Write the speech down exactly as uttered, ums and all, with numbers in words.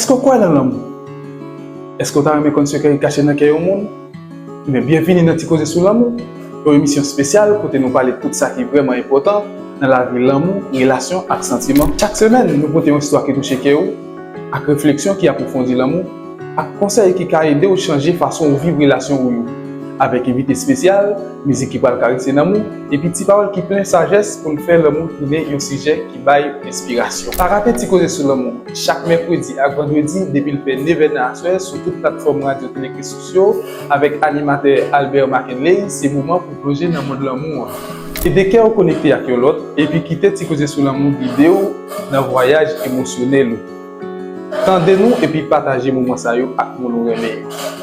Èske w kwè nan lanmou? Èske w ta renmen konn sekrè ki kache nan kè yon moun? Ebyen, byenvini nan Ti Koze sou Lanmou, yon emisyon espesyal kote nou pale tout sa ki vrèman enpòtan nan lavi, lanmou, relasyon ak santiman. Chak semèn, nou pote yon istwa ki touche kè w, ak refleksyon ki apwofondi lanmou, ak konsèy ki ka ede w chanje fason ou viv relasyon ou yo, avèk envite espesyal, mizik ki pral karese nanm ou, epi ti pawòl ki plen sajès pou n fè lanmou tounen yon sijè ki bay enspirasyon. Pa rate Ti Koze sou Lanmou, chak mèkredi ak vandredi depi l fè nevè nan aswè sou tout platfòm radyo telekri sosyo avèk animatè Albert Mackenley. Se moman pou plonje nan mond lanmou an. Ede kè w konekte ak yon lòt, epi kite Ti Koze sou Lanmou gide w nan vwayaj emosyonèl ou. Tande nou epi pataje moman sa yo ak moun ou renmen yo.